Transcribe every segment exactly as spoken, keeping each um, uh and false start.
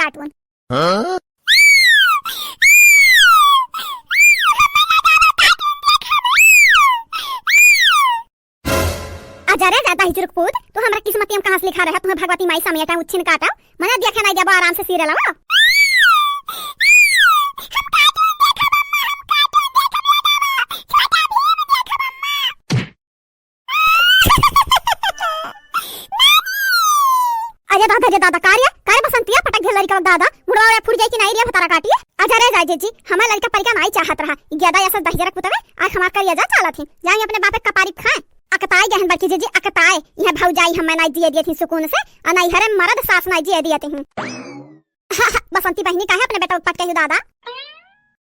काटून। हाँ? अजा रे जादा हिजरुक पूत, तू हमरा किस्मतिया में कहाँ से लिखा रहा, तुम्हें भगवती माई समेटा उच्छिन काटा, मने देखे नाई देबो आराम से serial हो। अरे दादा, अरे दादा, का रे, का रे बसंतिया, पटक घेर लड़का दादा, मुड़वा उड़वा फूट जाई कि नाई रे भतारा काटी। अच्छा रे जाए जीजी, हमार लड़का परिका नाई चाहत रहा, ई ज्यादा ऐसा दहिजरक पुतवे, आज हमार करिया जा चालत ही, जाई अपने बापे कपारी खाए। अकताई गहन बड़की जीजी, अकताई, यह भौजाई हमें नाई जिए दिए थी सुकून से, आ नाई हरे मरद सास नाई जिए दिए थी। बसंती बहिनी काहे अपने बेटा उत्पात कही दादा?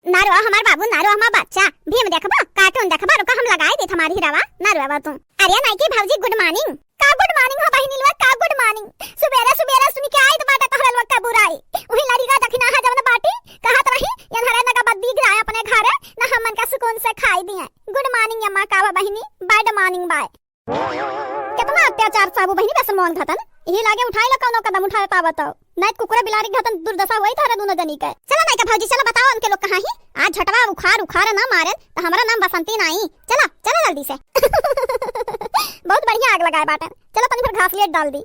ना रो हमार बाबू, ना रो हमार बच्चा। भीम देखबो, cartoon देखबो, रुका हम लगाई देत हमारी हीरावा। ना रो तू। अरे नाइकी भौजी, good morning। का good morning हो बहिनी लोग, का good morning? सुबेरे सुबेरे सुन के आई तो बाटा तोहरा लोग का बुराई। वही लड़िका दखिनाहा जवन बाटी, कहत रही, "एनहरे नगा बद्दी गिराए अपने घरे, ना हमन का सुकून से खाई दिए।" Good morning अम्मा का बा बहिनी, bad morning bye। केतना अत्याचार साबू बहिनी बे सलमान घतन। यही लागे उठाई लो कौनो कदम उठावे पावत हो। नहीं कुकुरा बिलारी घतन दुर्दशा हुई थारा दोनों जनी के। चलो नहीं का भौजी, चलो बताओ उनके लोग कहाँ ही? आज झटवा उखार उखार ना मारेन, तो हमारा नाम बसंती नहीं। चलो, चलो जल्दी से। बहुत बढ़िया आग लगाए बाटे। चलो तनी फिर घास लेट डाल दी।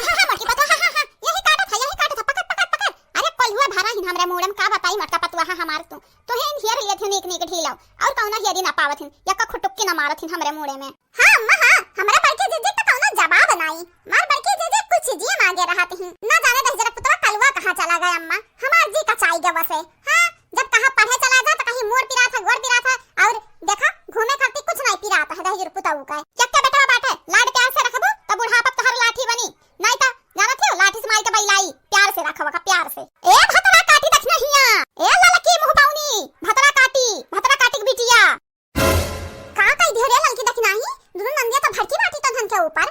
हाँ, हाँ, मोटी पतोह, हाँ, हाँ, हाँ, यही काटत है, यही काटत है, पकड़, पकड़, पकड़। अरे, कोल्हुआ भरा हिन हमरे मूड़े में, का बताई मोटका पतोह हमार तू। तोहे हियर लिए थे नीक नीक ढीलाओ, और कौनो हियरी ना पावत हिन, यक्का खुटुक्की ना मारत हिन हमरे मूड़े में। हाँ, अम्मा, हाँ, हमरा बड़की जीजी तो कौनो जवाब नाई। मार बड़की जीजी कुछ चीजिए मांगे रहत ही। ना जाने दहिजरा पुतवा कलुआ कहाँ चला गया अम्मा, हमार जी कचाई गवा से। हाँ, जब कहाँ पढ़े चला जा तो कहीं मूड़ पिरात है, गोड़ पिरात है, और देखा घूमे खातिर कुछ नहीं पिरात है दहिजर पुतऊ का। यक्के बेटवा बाटे, लाड प्यार से रखबू तो बुढ़ापा तोहर लाठी बनी, नहीं तो जानत हो लाठी से मार के बैलाई। प्यार से रखबा का, प्यार से। ए भतरा काटी दखिनहिया, ए ललकी मुँह बौनी, भतरा काटी, भतरा काटी के बिटिया। का कही दियो रे ललकी दखिनाही, दुनू नंदिया तो भड़की बाटी तनहन के ऊपर।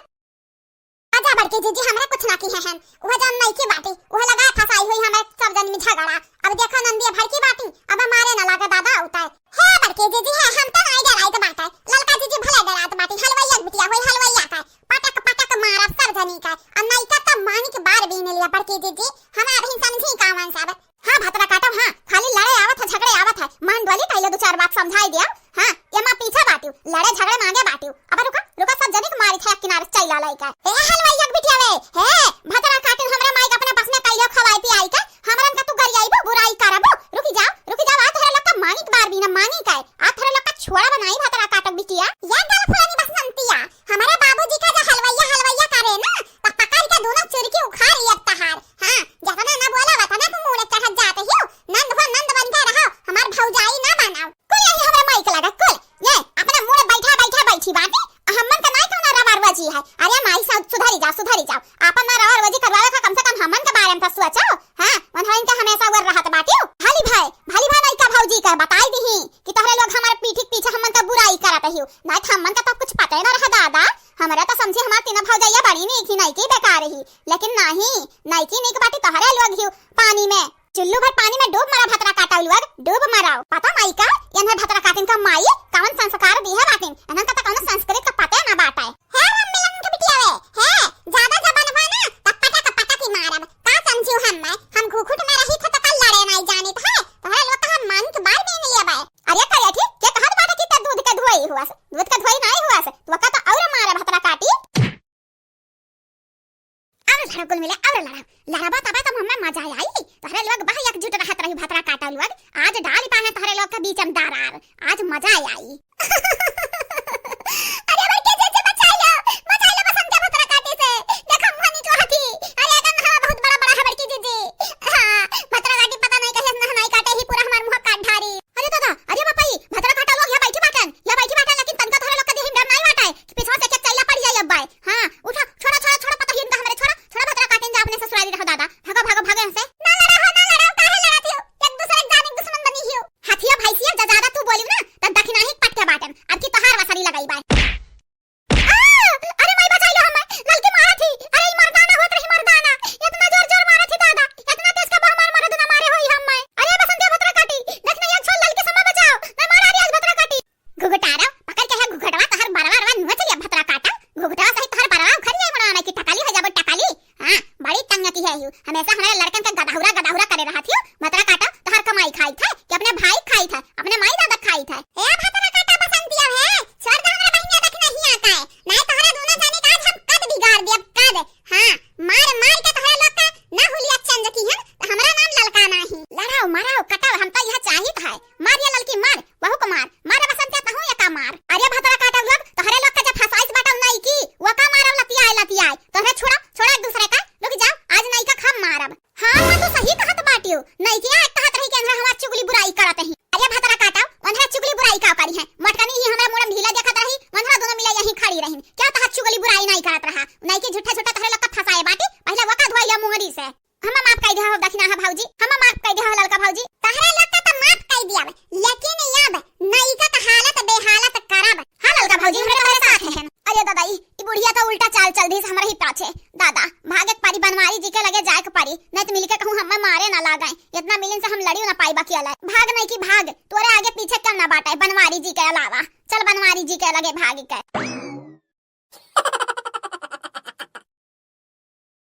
आजा बड़की जीजी, हमरा कुछ ना किहे हन। उहे जौन नइकी बाटी, उहे लगाए फंसाई हुई हमरे सब जन में झगड़ा। अब देखो नंदिया भड़की बाटी, अब मारे ना लागे दादा उतार। हे बड़की जीजी, हे हम तो नाई डराइत बाटे। ललका जीजी भले डरात बाटी, हलवैया के बिटिया होई, हलवैया का। पटक पटक मारब सब जनी का। आ नइका तो मानिक बार बीन लिया बड़की जीजी, हमरा अभी समझी कावन सब। हाँ, भतरा काटब, हाँ, खाली लड़े आवत है, झगड़े आवत है। मान डोली कहिले दो चार बात समझाई दिया। हाँ, एमा पीछे बाटियो, लड़े झगड़े मांगे बाटियो। अब रुका, रुका, सब जने के मारी थे किनारे चैला लइका। ए हलवाई एक बिटिया वे, हे, भतरा काटिन हमरा माई के अपने बस में कहियो खवाई पियाई के, हमरन का तू गरियाईबो, बुराई करबो। रुकी जाओ, रुकी जाओ, आज तोहरे लोग का मानिक बार बीना मानिक है। आज तोहरे लोग का छोड़ा बनाई भतरा काटब बिटिया। ये गल फुलानी बसंतिया, हमारे बाबूजी का जो हलवैया, हलवैया करे ना, तो पकड़ के दोनों चुरकी उखाड़ लिया तहार। हाँ, जतना ना बोला वतना तू मुड़े चढ़त जात हियो। नंद हो नंद बन के रहो, हमार भौजाई ना बनाओ। कुल यही हमरे माई के लगा, कुल। ये अपना मुड़े बैठा बैठा बैठी बाटे, आ हमन के नाई कौनो रवा रोजी है। अरे माई सब सुधरी जाओ, सुधरी जाओ। आपन ना रवा रोजी करवावे का कम से कम हमन के बारे में तो सोचो। हाँ, उन्हन के हमेशा वर रहत बाटियो। भाली भाई, भाली भाई नाई का भौजी का बताई दीही कि तोहरे लोग हमारे पीठी के पीछे हमन का बुराई करत हियो। नाई तो हमन का तो कुछ पता ही ना रहा दादा। हमरा तो समझी हमार तीनों भौजैया बड़ी नीक ही, नइकी बेकार ही, लेकिन नाही, नइकी नीक बाटी तोहरे लोग ही। पानी में, चुल्लू भर पानी में डूब मरा भतरा काटा लोग, डूब मराओ। पता नाई का, एन्हर भतरा काटिन का माई कवन संस्कार दी है बाटिन, एन्हन का तो कौनो संस्कृत का पते ना बाटे। हे राम मिलन के बिटिया वे, हे, ज्यादा जबान बा ना, त पटक पटक ही मारब। का समझियो हम मैं, हम घुघुट में रही थे तो कल लड़े नाई जानित है, तोहरे लोग तो हम मान के बार बीन लिया बाय। अरे करे ठीक, के कहत बाटे कि ते दूध के धोई हुआ से, दूध के धोई नाई हुआ से, तू का तो और मारे भतरा काटी। अब लड़ा कुल मिले, अब लड़ा। लड़बा तबा तब हमें मजा आई। तोहरे लोग बह एकजुट रहत रही भतरा काटा लोग। आज डाल पाए तोहरे लोग के बीच में दरार। आज मजा आई। अरे बड़के जीजी बचाई लो, बचाई लो बसंतिया भतरा काटी से। देखो मुँह निचो हथी। अरे एकदम हवा बहुत बड़ा बड़ा है बड़की जीजी। हाँ, भतरा काटी पता नहीं कहिए से नहीं काटे ही पूरा हमार मुँह काट ढारी। अरे दादा, अरे बापाई, भतरा काटा लोग यहाँ बैठी बाटन, यहाँ बैठी बाटन, लेकिन तनका तोहरे लोग के देह में डर नहीं बाटे कि पीछवा से एक चैला पड़ जाई अब बाय। हाँ, उठा, छोड़ा, छोड़ा, छोड़ा, पता ही इनका हमरे, छोड़ा, छोड़ा, भतरा काटिन जा अपने ससुरारी रहो दादा। भागो, भागो, भागो यहाँ से। ना लड़ा हो, ना लड़ा हो, काहे लड़त हो? एक दूसरे के जाने के दुश्मन बनी हो। हथिया भैंसिया जा ज्यादा तू बोलियो ना, त दखिनाही पट के बाटन। अब की तोहार वसरी लगाई बाय। आ, अरे माई बचाई लो हमें, ललकी मारत ही। अरे ई मर्दाना होत रही मर्दाना। इतना जोर जोर मारत ही दादा, इतना तेज का बह मार मारे दुना मारे होई हम मैं। अरे बसंतिया भतरा काटी, देख ना एक छोड़ ललकी समा बचाओ। मैं मार आ रही आज भतरा काटी। घुघुटारा, पकड़ के है घुघुटवा, तोहर बरवा रवा नुआ चलिया भतरा काटा। घुघुटवा सही तोहर बरवा उखड़ जाए बड़ा ना कि टकाली हो जाबो टकाली। हाँ, बड़ी तंग की है यू। हमेशा हमारे भाई खाइत है, अपने माई दादा खाइत है। ए भतरा काटा बसंतिया है, छोड़ दे हमरा बहिनिया, देख नहीं आता है। नहीं तोहरे दोनों जाने का आज हम कद बिगाड़ दिया, कद। हाँ, मार मार के तोहरे लोग का ना हुलिया चेंज की है, तो हमरा नाम ललका नाही। लड़ाओ, मराओ, कटाओ, हम तो यह चाहित है। मार ये ललकी मार, बहू को मार, मार बसंतिया तहूँ एका मार। अरे भतरा काटा लोग, तोहरे लोग का जब फसाइस बाटा नाई की, वो का मारब लतियाए लतियाए। तोहरे छोड़ा, छोड़ा एक दूसरे का, रुक जाओ, आज नाई का हम मारब। हाँ, हाँ, तू सही कहत बाटियो। नइकिया एक कहत रही कि एनहरा हमार चुगली बुराई करत रही। अरे भतरा काटा, ओनहरा चुगली बुराई का करी है? मटकनी ही हमरा मुड़म ढीला देखत रही, ओनहरा दोनों मिला यहीं खड़ी रही। क्या तहार चुगली बुराई नहीं करत रहा? नइकी झूठा झूठा तोहरे लोग का फसाए बाटी, पहले वका धोइया मुंगरी से। हमा माफ कई दिया हो दखिना है भौजी, हमा माफ कई दिया हो ललका भौजी। तोहरे लोग का तो माफ कई दिया, लेकिन अब नइका का हालत बेहालत करब। हाँ ललका भौजी, हमरे तोहरे साथ हैं। अरे दादा, ई, ई बुढ़िया तो उल्टा चाल चल दी हमरा ही पाछे। दादा, भागे के परी, बनवारी जी के लगे जाए के परी, नहीं तो मिलके कहूँ हमें मारे ना लागे। इतना मिलन से हम लड़ी ना पाई बाकी अलग। भाग नहीं की भाग, तोरे आगे पीछे कम ना बाटे बनवारी जी के अलावा। चल बनवारी जी के लगे भाग के।